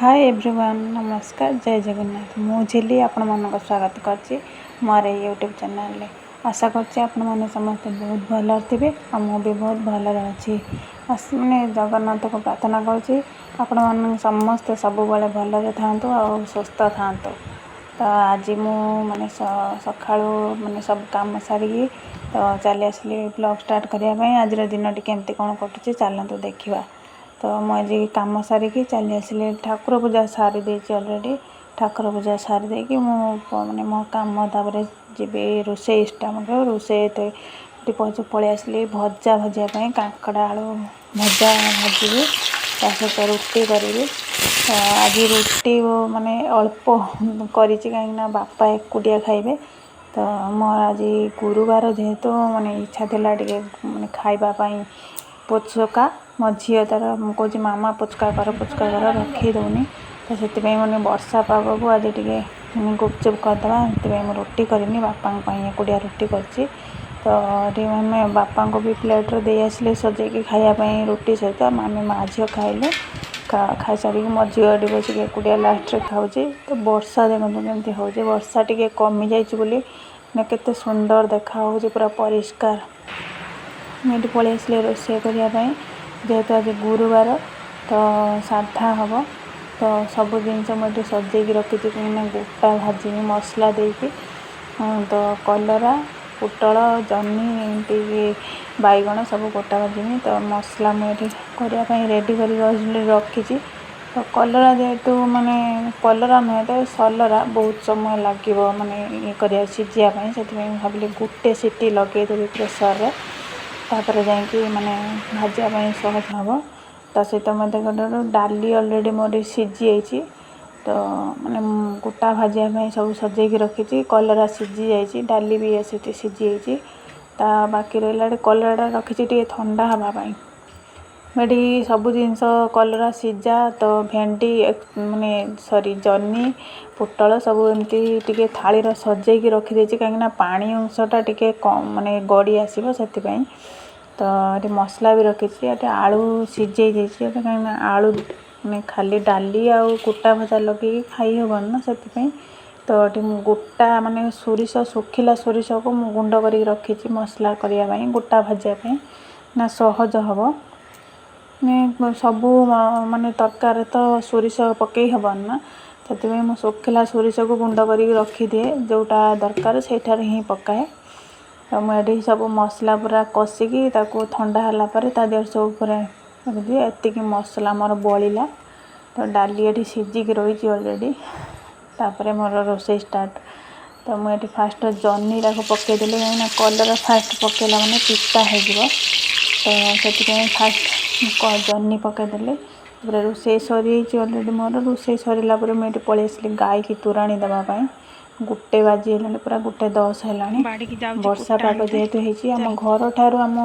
ହାଏ everyone, ନମସ୍କାର, ଜୟ ଜଗନ୍ନାଥ। ମୁଁ ଝିଲି, ଆପଣମାନଙ୍କୁ ସ୍ୱାଗତ କରୁଛି ମୋର ଏଇ ୟୁଟ୍ୟୁବ୍ ଚ୍ୟାନେଲରେ। ଆଶା କରୁଛି ଆପଣମାନେ ସମସ୍ତେ ବହୁତ ଭଲରେ ଥିବେ ଆଉ ମୁଁ ବି ବହୁତ ଭଲରେ ଅଛି। ମାନେ ଜଗନ୍ନାଥକୁ ପ୍ରାର୍ଥନା କରୁଛି, ଆପଣମାନେ ସମସ୍ତେ ସବୁବେଳେ ଭଲରେ ଥାଆନ୍ତୁ ଆଉ ସୁସ୍ଥ ଥାଆନ୍ତୁ। ତ ଆଜି ମୁଁ ମାନେ ସକାଳୁ ମାନେ ସବୁ କାମ ସାରିକି ତ ଚାଲି ଆସିଲି ବ୍ଲଗ୍ ଷ୍ଟାର୍ଟ କରିବା ପାଇଁ। ଆଜିର ଦିନଟି କେମିତି କ'ଣ କଟୁଛି, ଚାଲନ୍ତୁ ଦେଖିବା। ତ ମୁଁ ଆଜି କାମ ସାରିକି ଚାଲି ଆସିଲି, ଠାକୁର ପୂଜା ସାରି ଦେଇଛି ଅଲରେଡ଼ି। ଠାକୁର ପୂଜା ସାରି ଦେଇକି ମୁଁ ମାନେ ମୋ କାମ, ତାପରେ ଯିବି ରୋଷେଇ ଷ୍ଟାର୍ଟ। ରୋଷେଇ ଏତେ ପହଞ୍ଚି ପଳେଇ ଆସିଲି ଭଜା ଭାଜିବା ପାଇଁ। କାଙ୍କଡ଼ ଆଳୁ ଭଜା ଭାଜିବି, ତା ସହିତ ରୁଟି କରିବି। ତ ଆଜି ରୁଟି ମାନେ ଅଳ୍ପ କରିଛି, କାହିଁକିନା ବାପା ଏକୁଟିଆ ଖାଇବେ। ତ ମୋର ଆଜି ଗୁରୁବାର ଯେହେତୁ, ମାନେ ଇଚ୍ଛା ଥିଲା ଟିକେ ମାନେ ଖାଇବା ପାଇଁ ପୁଚକା। ମୋ ଝିଅ ତାର ମୁଁ କହୁଛି, ମାମା ପୁଚକା କର, ପୁଚକା କର, ରଖେଇ ଦେଉନି। ତ ସେଥିପାଇଁ ମାନେ ବର୍ଷା ପାଗକୁ ଆଜି ଟିକେ ଗୁପଚୁପ୍ କରିଦେବା। ସେଥିପାଇଁ ମୁଁ ରୁଟି କରିନି, ବାପାଙ୍କ ପାଇଁ ଏକୁଟିଆ ରୁଟି କରିଛି। ତ ଏଠି ଆମେ ବାପାଙ୍କୁ ବି ପ୍ଲେଟ୍ରେ ଦେଇ ଆସିଲେ ସଜେଇକି ଖାଇବା ପାଇଁ ରୁଟି ସହିତ। ଆମେ ମା ଝିଅ ଖାଇଲୁ। ଖାଇସାରିକି ମୋ ଝିଅ ଏଠି ବସିକି ଏକୁଟିଆ ଲାଷ୍ଟରେ ଖାଉଛି। ତ ବର୍ଷା ଦେଖନ୍ତୁ କେମିତି ହେଉଛି। ବର୍ଷା ଟିକେ କମିଯାଇଛି ବୋଲି ମାନେ କେତେ ସୁନ୍ଦର ଦେଖାହେଉଛି, ପୁରା ପରିଷ୍କାର। ମୁଁ ଏଠି ପଳେଇ ଆସିଲି ରୋଷେଇ କରିବା ପାଇଁ। ଯେହେତୁ ଆଜି ଗୁରୁବାର, ତ ସାଧା ହେବ। ତ ସବୁ ଜିନିଷ ମୁଁ ଏଠି ସଜେଇକି ରଖିଛି, କାହିଁକିନା ଗୋଟା ଭାଜିବି ମସଲା ଦେଇକି। ତ କଲରା, ପୋଟଳ, ଜହ୍ନି, ଏମିତି ବାଇଗଣ ସବୁ ଗୋଟା ଭାଜିବି। ତ ମସଲା ମୁଁ ଏଠି କରିବା ପାଇଁ ରେଡ଼ି କରିକି ରଖିଛି। ତ କଲରା ଯେହେତୁ ମାନେ କଲରା ନୁହେଁ ତ ସଲରା, ବହୁତ ସମୟ ଲାଗିବ ମାନେ ଇଏ କରିବା ସିଝିବା ପାଇଁ। ସେଥିପାଇଁ ମୁଁ ଭାବିଲି ଗୋଟେ ସିଟି ଲଗେଇଦେବି ପ୍ରେସରରେ, ତାପରେ ଯାଇକି ମାନେ ଭାଜିବା ପାଇଁ ସହଜ ହେବ। ତା ସହିତ ମଧ୍ୟ ଗୋଟେ ଡାଲି ଅଲରେଡ଼ି ମୋର ସିଝି ଯାଇଛି। ତ ମାନେ ଗୋଟା ଭାଜିବା ପାଇଁ ସବୁ ସଜେଇକି ରଖିଛି। କଲରା ସିଝି ଯାଇଛି, ଡାଲି ବି ସେଠି ସିଝି ଯାଇଛି। ତା ବାକି ରହିଲା ଏଠି କଲରାଟା ରଖିଛି ଟିକେ ଥଣ୍ଡା ହେବା ପାଇଁ। ମୁଁ ଏଠି ସବୁ ଜିନିଷ, କଲରା ସିଝା, ତ ଭେଣ୍ଡି ମାନେ ସରି ଜହ୍ନି, ପୋଟଳ ସବୁ ଏମିତି ଟିକେ ଥାଳିର ସଜେଇକି ରଖିଦେଇଛି, କାହିଁକିନା ପାଣି ଅଂଶଟା ଟିକେ କମ୍ ମାନେ ଗଡ଼ି ଆସିବ ସେଥିପାଇଁ। ତ ଏଠି ମସଲା ବି ରଖିଛି, ଏଠି ଆଳୁ ସିଝେଇ ଦେଇଛି ଏଠି, କାହିଁକିନା ଆଳୁ ମାନେ ଖାଲି ଡାଲି ଆଉ ଗୋଟା ଭଜା ଲଗେଇକି ଖାଇ ହେବନି ନା, ସେଥିପାଇଁ। ତ ଏଠି ମୁଁ ଗୋଟା ମାନେ ସୋରିଷ, ଶୁଖିଲା ସୋରିଷକୁ ମୁଁ ଗୁଣ୍ଡ କରିକି ରଖିଛି ମସଲା କରିବା ପାଇଁ, ଗୋଟା ଭାଜିବା ପାଇଁ ନା ସହଜ ହେବ। ମାନେ ସବୁ ମାନେ ତରକାରୀରେ ତ ସୋରିଷ ପକାଇ ହେବନି ନା, ସେଥିପାଇଁ ମୁଁ ଶୁଖିଲା ସୋରିଷକୁ ଗୁଣ୍ଡ କରିକି ରଖିଦିଏ, ଯେଉଁଟା ଦରକାର ସେଇଠାରେ ହିଁ ପକାଏ। ତ ମୁଁ ଏଠି ସବୁ ମସଲା ପୁରା କଷିକି ତାକୁ ଥଣ୍ଡା ହେଲା ପରେ ତା ଦେହରେ ସବୁ ପୁରା ରଖିଦିଏ। ଏତିକି ମସଲା ମୋର ବଳିଲା। ତ ଡାଲି ଏଠି ସିଝିକି ରହିଛି ଅଲରେଡ଼ି। ତାପରେ ମୋର ରୋଷେଇ ଷ୍ଟାର୍ଟ। ତ ମୁଁ ଏଠି ଫାଷ୍ଟ ଜହ୍ନିଟାକୁ ପକାଇଦେଲି, କାହିଁକିନା କଲରା ଫାଷ୍ଟ ପକାଇଲା ମାନେ ପିତା ହେଇଯିବ। ତ ସେଥିପାଇଁ ଫାଷ୍ଟ ଜହ୍ନି ପକାଇଦେଲି। ତାପରେ ରୋଷେଇ ସରିଯାଇଛି ଅଲରେଡ଼ି ମୋର। ରୋଷେଇ ସରିଲା ପରେ ମୁଁ ଏଠି ପଳେଇ ଆସିଲି ଗାଈକି ତୋରାଣି ଦେବା ପାଇଁ। 1 ବାଜିଗଲାଣି, ପୁରା 1:10 ହେଲାଣି। ବାଡ଼ିକି ଯାଉଛି ବର୍ଷା କୁଟା ପାଗ ଆଣିତେ। ଯେହେତୁ ହେଇଛି, ଆମ ଚାଲ। ଘରଠାରୁ ଆମ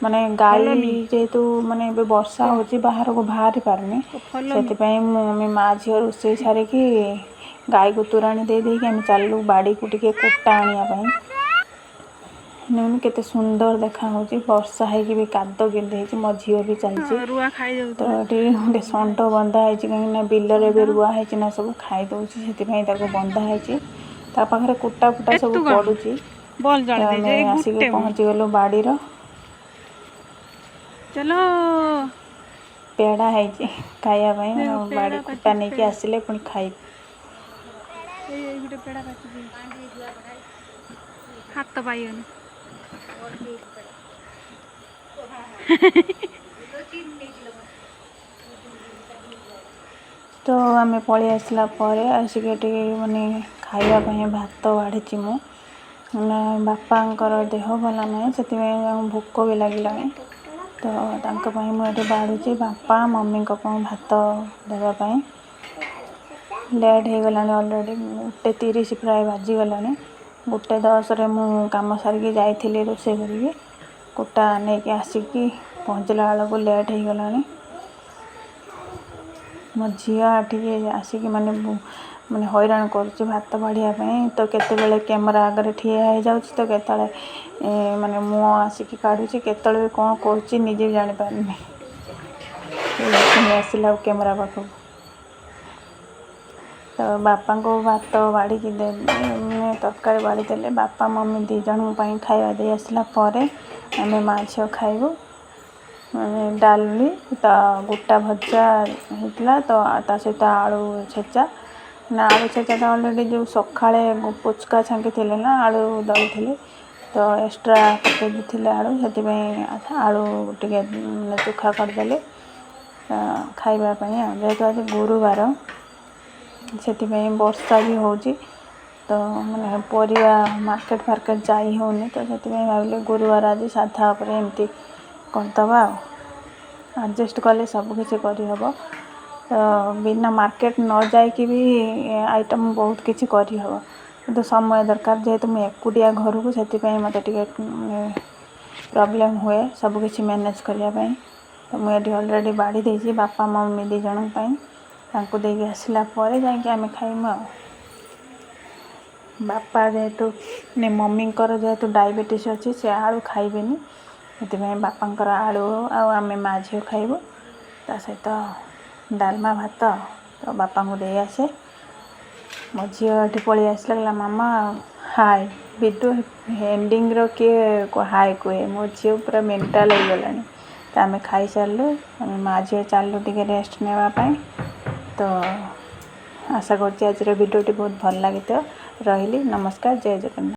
ମାନେ ଗାଈ ଫଲୋ ମି। ଯେହେତୁ ମାନେ ଏବେ ବର୍ଷା କହ। ହେଉଛି, ବାହାରକୁ ବାହାରି ପାରୁନି। ଫଲୋ ମି। ସେଥିପାଇଁ ମୁଁ ଆମେ ମା ଝିଅ ରୋଷେଇ ସାରିକି ଗାଈକୁ ତୋରାଣି ଦେଇ ଦେଇକି ଆମେ ଚାଲିଲୁ ବାଡ଼ିକୁ ଟିକେ କୁଟା ଆଣିବା ପାଇଁ। ଦେଖୁନ କେତେ ସୁନ୍ଦର ଦେଖାହେଉଛି। ବର୍ଷା ହେଇକି ବି କାଦୁଅ କେମିତି ହେଇଛି। ମୋ ଝିଅ ବି ଚାଲିଛି। ରୁଆ ତ ଖାଇଯାଉଥିଲା। ଏଠି ଗୋଟେ ଷଣ୍ଢ ବନ୍ଧା ହେଇଛି, କାହିଁକିନା ବିଲରେ ଷଣ୍ଢ ଏବେ ରୁଆ ହେଇଛି ନା, ସବୁ ଖାଇ ଦେଉଛି, ସେଥିପାଇଁ ତାକୁ ବନ୍ଧା ହେଇଛି। ତା ପାଖରେ କୁଟା ଫୁଟା ସବୁ ଏତୁ କଣ ପଡ଼ୁଛି। ବଲ୍ ତ ଜଳେଇ ଦେଇଛି ଆମେ ଏଇ ଆସିକି ଗୋଟେ ମ ପହଞ୍ଚିଗଲୁ ବାଡ଼ିର। ଚାଲ। ପେଡ଼ା ହେଇଛି ଖାଇବା ପାଇଁ। ଦେଖ, ବାଡ଼ି ପେଡ଼ା କୁଟା ପାଚିଛି। ନେଇକି ପେଡ଼ା ଆସିଲେ ପୁଣି ଖାଇବୁ। ଏଇ ଏଇ ଗୋଟେ ପେଡ଼ା ପାଚିଛି, ହାତ ପାଇବନି। ତ ଆମେ ପଳେଇ ଆସିଲା ପରେ ଆସିକି ଏଠି ମାନେ ଖାଇବା ପାଇଁ ଭାତ ବାଢ଼ିଛି ମୁଁ। ମାନେ ବାପାଙ୍କର ଦେହ ଭଲ ନାହିଁ, ସେଥିପାଇଁ ତାଙ୍କୁ ଭୋକ ବି ଲାଗିଲାଣି। ତ ତାଙ୍କ ପାଇଁ ମୁଁ ଏଠି ବାଢ଼ୁଛି, ବାପା ମମିଙ୍କ ପାଇଁ ଭାତ ଦେବା ପାଇଁ। ଲେଟ୍ ହେଇଗଲାଣି ଅଲରେଡ଼ି, 1:30 ପ୍ରାୟ ବାଜିଗଲାଣି। 1:10ରେ ମୁଁ କାମ ସାରିକି ଯାଇଥିଲି ରୋଷେଇ କରିକି। କୁଟା ନେଇକି ଆସିକି ପହଞ୍ଚିଲା ବେଳକୁ ଲେଟ୍ ହେଇଗଲାଣି। ମୋ ଝିଅ ଟିକେ ଆସିକି ମାନେ ମାନେ ହଇରାଣ କରୁଛି ଭାତ ବାଢ଼ିବା ପାଇଁ। ତ କେତେବେଳେ କ୍ୟାମେରା ଆଗରେ ଠିଆ ହେଇଯାଉଛି, ତ କେତେବେଳେ ମାନେ ମୁହଁ ଆସିକି କାଢ଼ୁଛି, କେତେବେଳେ ବି କ'ଣ କରୁଛି ନିଜେ ବି ଜାଣିପାରୁନି। ପୁଣି ଆସିଲା ଆଉ କ୍ୟାମେରା ପାଖକୁ। ତ ବାପାଙ୍କୁ ଭାତ ବାଢ଼ିକି ମାନେ ତରକାରୀ ବାଢ଼ି ଦେଲେ। ବାପା ମମି ଦୁଇ ଜଣଙ୍କ ପାଇଁ ଖାଇବା ଦେଇ ଆସିଲା ପରେ ଆମେ ମା ଝିଅ ଖାଇବୁ। ମାନେ ଡାଲି ତ ଗୋଟା ଭଜା ହେଇଥିଲା, ତ ତା ସହିତ ଆଳୁ ଛେଚା। ନା, ଆଳୁ ଛେଚାଟା ଅଲରେଡ଼ି ଯେଉଁ ସକାଳେ ପୁଚକା ଛାଙ୍କିଥିଲେ ନା ଆଳୁ ଦଳିଥିଲି, ତ ଏକ୍ସଟ୍ରା ପକାଇ ଦେଇଥିଲେ ଆଳୁ। ସେଥିପାଇଁ ଆଳୁ ଟିକେ ମାନେ ଚୋଖା କରିଦେଲି ଖାଇବା ପାଇଁ। ଆଉ ଯେହେତୁ ଆଜି ଗୁରୁବାର, ସେଥିପାଇଁ ବର୍ଷା ବି ହେଉଛି, ତ ମାନେ ପରିବା ମାର୍କେଟ ଫାର୍କେଟ ଯାଇ ହେଉନି। ତ ସେଥିପାଇଁ ଭାବିଲି ଗୁରୁବାର ଆଜି ସାଧା ଉପରେ ଏମିତି କରିଦେବା। ଆଉ ଆଡ଼ଜଷ୍ଟ କଲେ ସବୁକିଛି କରିହେବ। ତ ବିନା ମାର୍କେଟ ନ ଯାଇକି ବି ଆଇଟମ୍ ବହୁତ କିଛି କରିହେବ, କିନ୍ତୁ ସମୟ ଦରକାର। ଯେହେତୁ ମୁଁ ଏକୁଟିଆ ଘରକୁ, ସେଥିପାଇଁ ମୋତେ ଟିକେ ପ୍ରୋବ୍ଲେମ୍ ହୁଏ ସବୁକିଛି ମ୍ୟାନେଜ୍ କରିବା ପାଇଁ। ତ ମୁଁ ଏଠି ଅଲରେଡ଼ି ବାଢ଼ି ଦେଇଛି ବାପା ମମି ଦୁଇ ଜଣଙ୍କ ପାଇଁ। ତାଙ୍କୁ ଦେଇକି ଆସିଲା ପରେ ଯାଇକି ଆମେ ଖାଇମୁ। ଆଉ ବାପା ଯେହେତୁ, ମମିଙ୍କର ଯେହେତୁ ଡାଇବେଟିସ୍ ଅଛି, ସେ ଆଳୁ ଖାଇବେନି। ସେଥିପାଇଁ ବାପାଙ୍କର ଆଳୁ ଆଉ ଆମେ ମା ଝିଅ ଖାଇବୁ, ତା ସହିତ ଡାଲମା ଭାତ। ତ ବାପାଙ୍କୁ ଦେଇ ଆସେ। ମୋ ଝିଅ ଏଠି ପଳେଇ ଆସିଲା, କହିଲା, "ମାମା ହାଏ।" ଭିଡ଼ିଓ ଏଣ୍ଡିଙ୍ଗର କିଏ ହାଏ କୁହେ? ମୋ ଝିଅ ପୁରା ମେଣ୍ଟାଲ ହେଇଗଲାଣି। ତ ଆମେ ଖାଇସାରିଲୁ। ଆମେ ମା ଝିଅ ଚାଲିଲୁ ଟିକେ ରେଷ୍ଟ ନେବା ପାଇଁ। ତ ଆଶା କରୁଛି ଆଜିର ଭିଡ଼ିଓଟି ବହୁତ ଭଲ ଲାଗିଥିବ। ରହିଲି, ନମସ୍କାର, ଜୟ ଜଗନ୍ନାଥ।